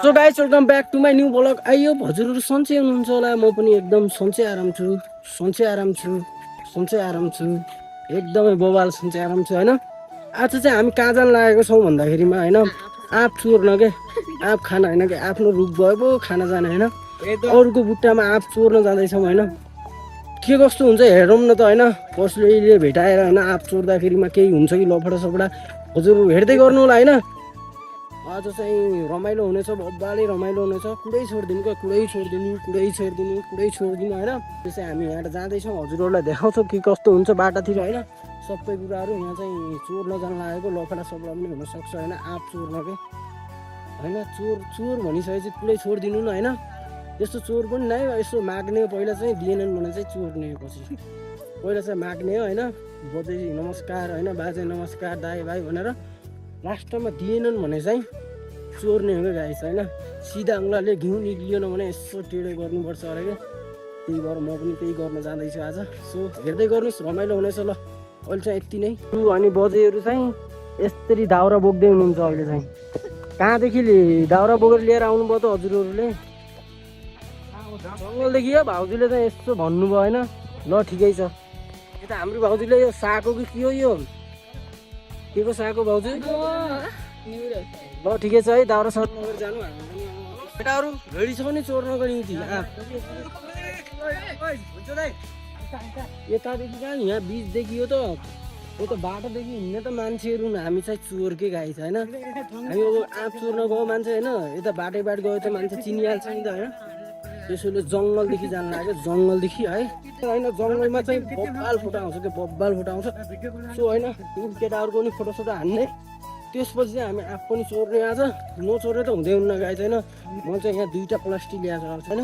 So guys welcome back to my new vlog. आइयो हजुरहरू सन्चै हुनुहुन्छ होला, म पनि एकदम सन्चै आराम छु, एकदमै बबाल सन्चै आराम छु होइन। आज चाहिँ हामी कहाँ जान लागेको छौँ भन्दाखेरिमा होइन, आँप चोर्न के, आँप खाना होइन कि आफ्नो रुख भयो पो खाना जाने होइन, अरूको बुट्टामा आँप चोर्न जाँदैछौँ होइन। के कस्तो हुन्छ हेरौँ न त होइन, कसले भेटाएर होइन आँप चोर्दाखेरिमा केही हुन्छ कि लफडा सफडा, हजुरहरू हेर्दै गर्नु होला होइन। आज चाहिँ रमाइलो हुनेछ, बब्बाले रमाइलो हुनेछ, कुरै छोडिदिनु क्या, कुरै छोडिदिनु होइन। त्यो चाहिँ हामी यहाँ जाँदैछौँ, हजुरहरूलाई देखाउँछौँ के कस्तो हुन्छ बाटातिर होइन, सबै कुराहरू। यहाँ चाहिँ चोर्न जान लागेको, लफडा सफडा पनि हुनसक्छ होइन, आँप चोर्न के होइन। चोर भनिसकेपछि कुरै छोडिदिनु न होइन। यस्तो चोर पनि नै, यसो माग्ने पहिला चाहिँ दिएनन् भने चाहिँ चोर्ने, पछि पहिला चाहिँ माग्ने होइन, बोजै नमस्कार होइन, बाजे नमस्कार, दाई भाइ भनेर लास्टमा दिएनन् भने चाहिँ चोर्ने हो क्या गाइस होइन। सिधा अङ्गलाले घिउ निक्लिएन भने यसो टेढो गर्नुपर्छ अरे क्या, त्यही भएर म पनि त्यही गर्न जाँदैछु आज। सो हेर्दै गर्नुहोस्, रमाइलो हुनेछ ल। अहिले चाहिँ यति नै अनि बजेहरू चाहिँ यसरी दाउरा बोक्दै हुनुहुन्छ अहिले चाहिँ। कहाँदेखि दाउरा बोकेर लिएर आउनुभयो त हजुरहरूले? जङ्गलदेखि हो भाउजूले चाहिँ यसो भन्नुभयो होइन। ल ठिकै छ। यता हाम्रो भाउजूले यो सागको कि के हो, यो के को सागको भाउजू? ल ठिकै छ है, दाउरा सर्न नगरी जानु केटाहरू, रेडी छौ नि चोर्नको निम्ति? यतादेखि कहाँ, यहाँ बिचदेखि हो त, यो त बाटोदेखि हिँड्ने त मान्छेहरू न, हामी चाहिँ चोर के गाइस होइन। हामी अब आँप चोर्न गयो मान्छे होइन, यता बाटै बाट गयो त मान्छे चिनिहाल्छ नि त होइन। त्यसैले जङ्गलदेखि जानु लाग्यो, जङ्गलदेखि है होइन। जङ्गलमा चाहिँ बब्बाल फोटो आउँछ क्या, बब्बाल फोटो आउँछ। सो होइन, केटाहरूको पनि फोटोसोटो हान्ने, त्यसपछि चाहिँ हामी आँप पनि चोर्ने। आज नचोर्ने त हुँदै हुन्न गाई छैन। म चाहिँ यहाँ 2टा प्लास्टिक ल्याएर आउँछु होइन,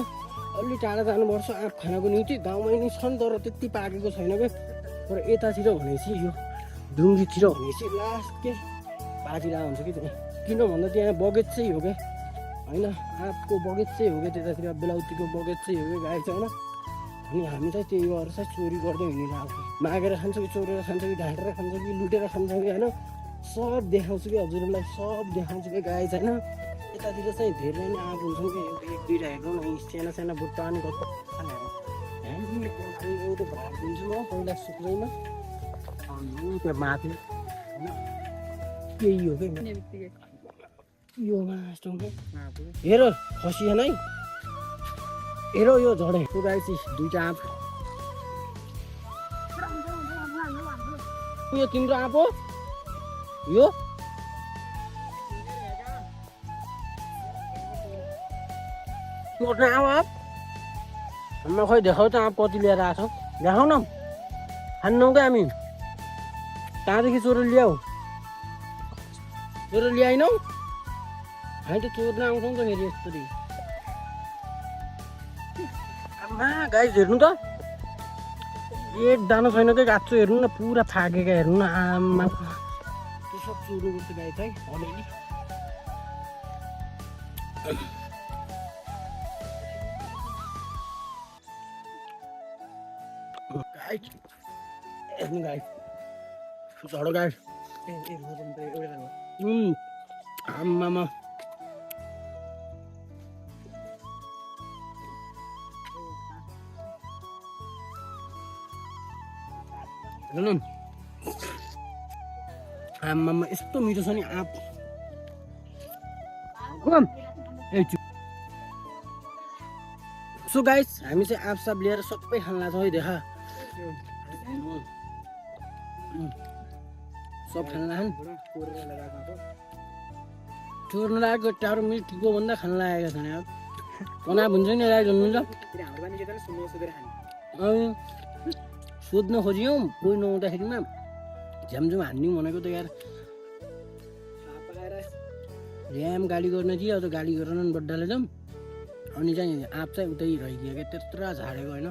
अलि टाढा जानुपर्छ आँप खानको निम्ति। गाउँमै नि छन् तर त्यति पाकेको छैन क्या, तर यतातिर भनेपछि यो डुङ्गीतिर भनेपछि लास्ट के पाकिरहेको हुन्छ कि त्यहाँ। किन भन्दा त्यहाँ बगेट चाहिँ हो क्या होइन, आँपको बगेट चाहिँ हो क्या त्यतातिर, बेलाउतीको बगेट चाहिँ हो क्या गाई छैन। अनि हामी चाहिँ त्यही भएर चाहिँ चोरी गर्दै हिँडिरहेको, मागेर खान्छ कि चोरेर खान्छ कि ढाँटेर खान्छ कि लुटेर खान्छ कि होइन, सब देखाउँछु कि हजुरहरूलाई, सब देखाउँछु कि गाई छैन। यतातिर चाहिँ धेरै नै आँप हुन्छन् कि, 1-2टा हेर्नु न, साना साना बुट्टा अनि कस्तो एउटा भाग दिन्छु म पहिला सुक्दैमा, अनि त्यो माथि होइन केही हो क्या यो मासु हेर खसिएन है, हेर यो झडे पुराएपछि 2टा आँप। यो तिम्रो आँप हो यो? चोर्न आँप हामीलाई खोइ देखाउ त, आँप कति लिएर आएको छौ देखाउ न, खान्नौ क्या हामी। कहाँदेखि चोरेर ल्याऊ, चोरेर ल्याएनौ? हामी त चोर्न आउँछौँ त फेरि यस्तरी। आमा गाइस हेर्नु त, एक दाना छैन क्या, गाँच्चो हेर्नु न, पुरा फाकेका हेर्नु न। आमा त्यो सब चोर्नु पर्छ गाई चाहिँ अलिअलि। गाई हेर्नु गाई झडो गाई आमामा हेर्नु न, आमामा यस्तो मिठो छ नि आँप। सो गाइस हामी चाहिँ आँप साप लिएर सबै खान लाग्छौँ है, देखा सब खान लाग्छन्। चोर्न लागेको टाढो मिठो भन्दा खान लागेको छैन यार, कनाप हुन्छ नि राइज हुनुहुन्छ। सोध्न खोज्यौँ कोही नहुँदाखेरिमा झ्यामझुम हान्यौँ भनेको त यार, ऱ्याम गाली गर्न दियो, त गाली गरेन बड्डाले जाउँ। अनि चाहिँ आँप चाहिँ उतै रहिदियो क्या, त्यत्रो झाडेको होइन।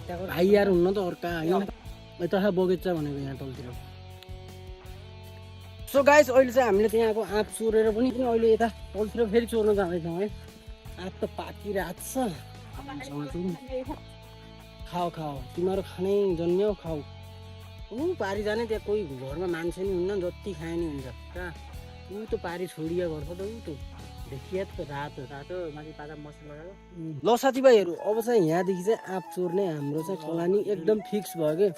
भाइ यार हुन्न त अर्का होइन, यता बगैँचा भनेको यहाँ तलतिर। सो गाइस अहिले चाहिँ हामीले त्यहाँको आँप चोरेर पनि अहिले यता तलतिर फेरि चोर्न जाँदैछौँ है। आँप त पाकिरहेको छ। खाऊ खाऊ तिमीहरू खानै जन्म्यौ खाऊ। पारी जाने त्यहाँ कोही घरमा मान्छे नि हुन्न जति खाए नि हुन्छ कहाँ ऊ त पारी छोडिया गर्छ त ऊ त देखिया त रातो रातो माथि पाता मसला लगाएको। ल साथीभाइहरू अब चाहिँ यहाँदेखि चाहिँ आँप चोर्ने हाम्रो चाहिँ प्लानिङ एकदम फिक्स भयो कि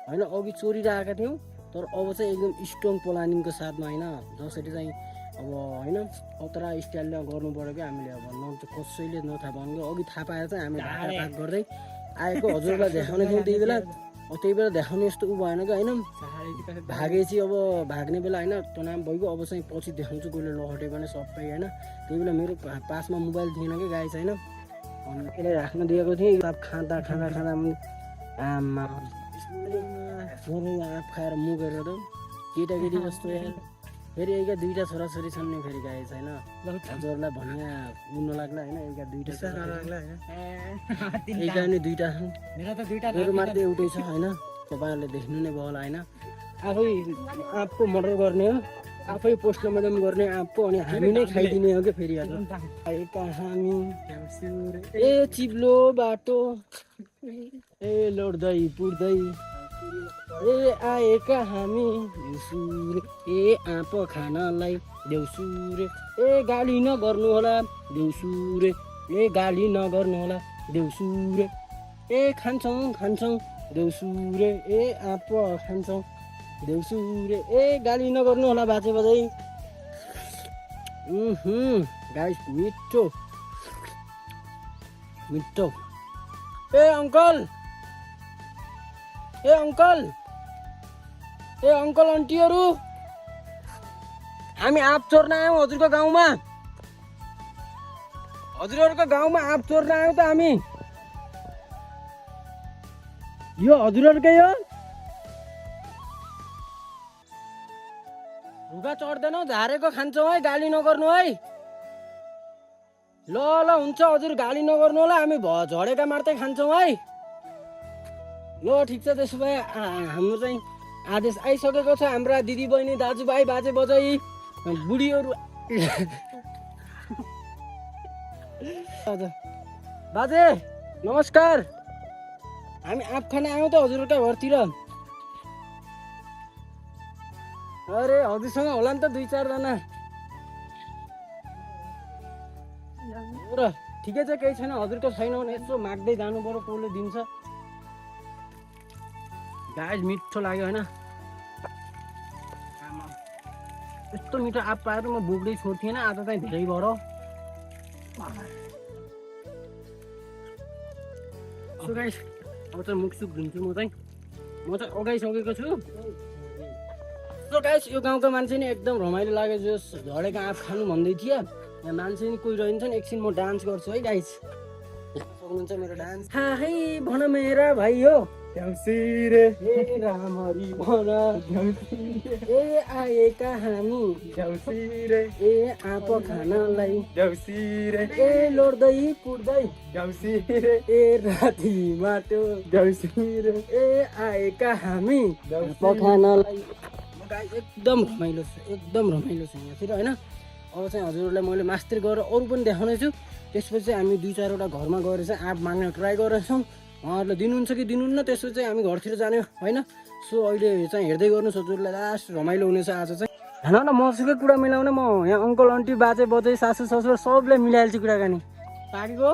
होइन। अघि चोरिरहेका थियौँ तर अब चाहिँ एकदम स्ट्रङ प्लानिङको साथमा होइन जसरी चाहिँ अब होइन खतरा स्टाइलले गर्नु पऱ्यो क्या हामीले। अब कसैले नथाहा भन्यो अघि थाहा पाएर चाहिँ हामी भाग गर्दै आएको हजुरलाई देखाउने थियौँ त्यही बेला। त्यही बेला देखाउने यस्तो ऊ भएन कि होइन भागेपछि अब भाग्ने बेला होइन त्यो नाम भइगयो। अब चाहिँ पछि देखाउँछु कोहीले लहट्यो भने सबै होइन। त्यही बेला मेरो पासमा मोबाइल थिएन कि गाई छैन अनि त्यसलाई राख्न दिएको थिएँ। आँप खाँदा खाँदा खाँदा आमा आँप खाएर मुगेर त केटाकेटी जस्तो यार। फेरि एका दुईवटा छोराछोरी छन् नि फेरि गाई छैन हजुरलाई भन्ने उड्नु लाग्ला होइन। एका दुईवटा एका नि दुईवटा छन् मेरो मात्रै एउटै छ होइन। तपाईँहरूले देख्नु नै भयो होला होइन। आफै आँपको मर्डर गर्ने हो आफै पोस्टमार्टम गर्ने आँपको अनि हामी नै खाइदिने हो कि फेरि आएका हामी ए चिप्लो बाटो ए लड्दै पुर्दै ए आएका हामी देउसुरे ए आँप खानलाई देउसुरे ए गाली नगर्नु होला देउसुरे ए गाली नगर्नु होला देउसुरे ए खान्छौँ खान्छौँ देउसुरे ए आँप खान्छौँ देउसुरे ए गाली नगर्नु होला बाजे बजै। गाइस मिठो मिठो ए अङ्कल ए अङ्कल ए अङ्कल आन्टीहरू हामी आँप चोर्न आयौँ हजुरको गाउँमा। हजुरहरूको गाउँमा आँप चोर्न आयौँ त हामी। यो हजुरहरूकै हो रुगा चढ्दैनौ झारेको खान्छौ है गाली नगर्नु है। ल ल हुन्छ हजुर गाली नगर्नु होला हामी झडेका मार्दै खान्छौँ है। ल ठिक छ त्यसो भए हाम्रो चाहिँ आदेश आइसकेको छ। हाम्रा दिदी बहिनी दाजुभाइ बाजे बजै बुढीहरू बाजे नमस्कार हामी आँप खान आयौँ त हजुरका घरतिर। अरे हजुरसँग होला नि त दुई चारजना र ठिकै छ केही छैन हजुरको छैन भने यसो माग्दै जानु पर्यो कसले दिन्छ। गाइस मिठो लाग्यो होइन यस्तो मिठो आँप पाएर म बोक्दै छोड्थेन आज चाहिँ धेरै भयो। सो गाइस अब चाहिँ मुखसुख धुन्छु म चाहिँ अगाइसकेको छु। सो गाइस यो गाउँको मान्छे नि एकदम रमाइलो लाग्यो जो झडेको आँप खानु भन्दै थियो। यहाँ मान्छे नि कोही रहन्छन् एकछिन म डान्स गर्छु है गाइस सक्नुहुन्छ मेरो डान्स। है भन मेरा भाइ हो देउसुरे ए रामरी भन ए आएका हामी देउसुरे ए आँप खानलाई देउसुरे ए लड्दै पुर्दै देउसुरे ए राति माटो देउसुरे ए आएका हामी आँप खानलाई। एकदम रमाइलो छ यहाँतिर होइन। अब चाहिँ हजुरहरूलाई मैले मास्टर गरेर अरू पनि देखाउने छु। त्यसपछि चाहिँ हामी दुई चारवटा घरमा गएर चाहिँ आँप माग्न ट्राई गरेछौँ। उहाँहरूलाई दिनुहुन्छ कि दिनुहुन्न त्यसपछि चाहिँ हामी घरतिर जाने होइन। सो अहिले चाहिँ हेर्दै गर्नुहोस् हजुरलाई लास्ट रमाइलो हुनेछ आज चाहिँ। हेन न मसँगै कुरा मिलाउने म यहाँ अङ्कल आन्टी बाजे बजै सासू ससुर सबलाई मिलाइहाल्छु कुराकानी पाकेको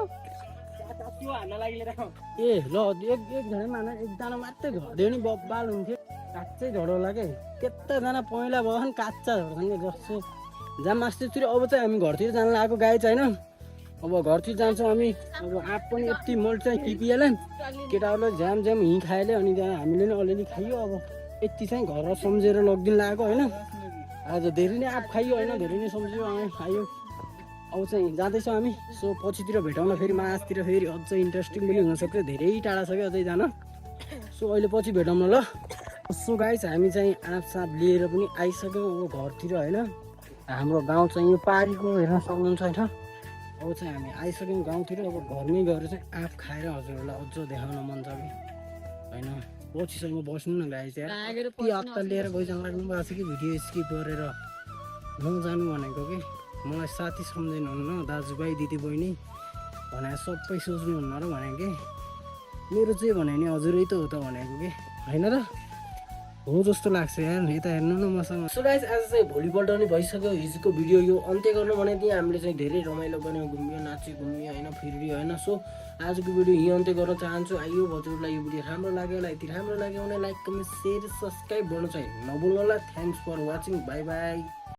ए ल एकजना माना एकजना मात्रै झर्दियो नि बब्बाल हुन्थ्यो काँच्चै झड होला के त्यताजना पहिला भयो भने काँच्चा झर्छन् कि जस्तो जाम मास्टरतिर। अब चाहिँ हामी घरतिर जान लागेको गाई चाहिँ होइन। अब घरतिर जान्छौँ हामी। अब आँप पनि यति मोल्ट चाहिँ टिपिहाल्यो केटाहरूलाई झ्याम झ्याम हिँ खाइहाल्यो अनि त्यहाँ हामीले नि अलिअलि खाइयो। अब यति चाहिँ घर सम्झेर लगिदिनु लागेको होइन। आज धेरै नै आँप खाइयो होइन धेरै नै सम्झियो खाइयो। अब चाहिँ जाँदैछौँ हामी। सो पछितिर भेटौँला फेरि मासतिर फेरि अझै इन्ट्रेस्टिङ पनि हुनसक्छ धेरै टाढा छ कि अझै जान। सो अहिले पछि भेटौँ न ल। सो गाइस हामी चाहिँ आँप साँप लिएर पनि आइसक्यौँ अब घरतिर होइन। हाम्रो गाउँ चाहिँ यो पारीको हेर्न सक्नुहुन्छ होइन। अब चाहिँ हामी आइसक्यौँ गाउँतिर। अब घरमै गएर चाहिँ आँप खाएर हजुरहरूलाई अझ देखाउन मन छ कि होइन। पछिसम्म बस्नु न गाई चाहिँ हप्ता लिएर गइजानु लाग्नु भएको छ कि भिडियो स्किप गरेर नजानु भनेको कि मलाई साथी सम्झिनुहुन्न दाजुभाइ दिदीबहिनी भने सबै सोच्नुहुन्न र भनेको कि मेरो चाहिँ भने नि हजुरै त हो त भनेको कि होइन र हो जस्तो लाग्छ यार यता हेर्नु न मसँग सो गाइस आज चाहिँ भोलिपल्ट नि भइसक्यो हिजोको भिडियो यो अन्त्य गर्नु भनेदेखि हामीले चाहिँ धेरै रमाइलो गऱ्यौँ घुम्यो नाच्यो घुम्यो होइन फिर्यो होइन सो आजको भिडियो यहीँ अन्त्य गर्न चाहन्छु आइयो हजुरलाई यो भिडियो राम्रो लाग्यो होला यति राम्रो लाग्यो भने लाइक कमेन्ट सेयर सब्सक्राइब गर्नु चाहिँ नभुल्नु होला thanks for watching bye by